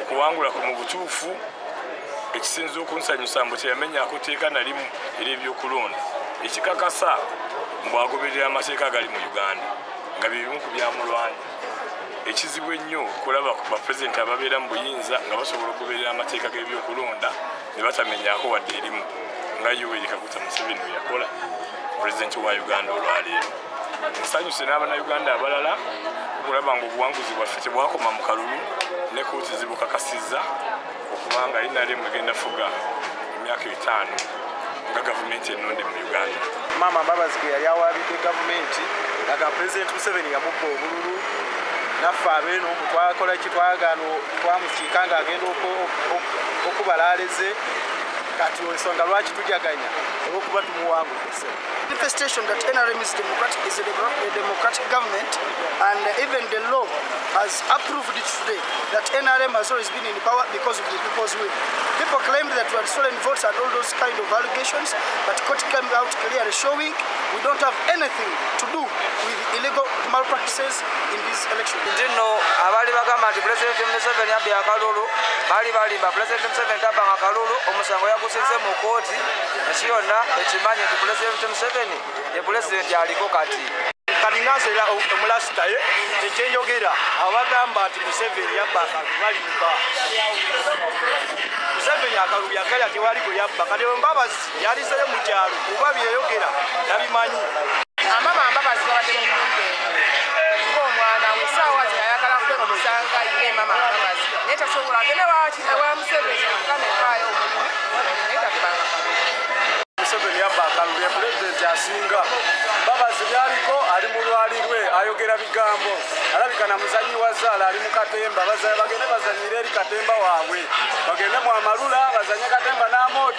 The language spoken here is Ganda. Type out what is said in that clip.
Okuwangula ku mu butuufu ekisinza okunsanyusa mbu teyamenyako tteeka na limu ery'ebyokulonda ekikakasa mbwagoberera amateeka agali mu Uganda nga bye bimu ku byamulwanya. Ekizibu ennyo kulaba ku bapulezidenti ababeera mu buyinza nga basobola okugoberera amateeka g'ebyokulonda ne batamenyako wadde erimu nga Yoweri Kaguta Museveni bwe yakola pulezidenti wa Uganda olwaleero. Nsanyuse n'abannayuganda abalala okulaba nga obuwanguzi bwaffe tebwakoma mu kalulu ne kooti zibukakasizza okubanga NRM egenda fuga emyaka 5 nga gavumenti ennonde mu Uganda. Maama Mbabazi gwe yali awaabidde gavumenti nga Pulezidenti Museveni yamubba obululu, naffe abeeno twakola ki, twagaana twamukiika ng'agenda okubalaaleze. Kati ensonga lwaki tujaganya olw'okuba tumuwangudde. Manifestation that NRM is democratic, is a democratic government, and even the law has approved it today that NRM has always been in power because of the people's will. People claimed that we had stolen votes and all those kind of allegations, but court came out clearly showing we don't have anything to do with illegal malpractices in this election. Nti nno abaali bagamba nti Pulezidenti Museveni abbye akalulu baali balimba. Pulezidenti Museveni tabbanga akalulu, omusango yagusinze mu kooti. Ensi yonna ekimanyi nti Pulezidenti Museveni ye pulezidenti aliko kati. Kati nga nze era omulasita ye ekyenjogera, abagamba nti Museveni yabba akalulu balimba. Museveni akalulu yakalya, tewali gwe yabba. Kati Mbabazi yalizeyo mu kyalo kuba byeyogera nabimanyi. Amama Mbabazi babadde mu nnyumba eno ng'omwana we, essaawa ze ayagala kwemusanga ye Mama Mbabazi, naye tasobola agende ewa Museveni mukama empaayo omulimu, naye tabbanga kalulu. Museveni yabba akalulu, ye pulezidenti asinga. Mbabazi byaliko ali mu lwalirwe ayogera bigambo, alabika na muzanyi wa zaala ali mu katemba. Bagende bazanyire eri katemba waabwe, bagende mu amalula bazanye katemba n'amooti.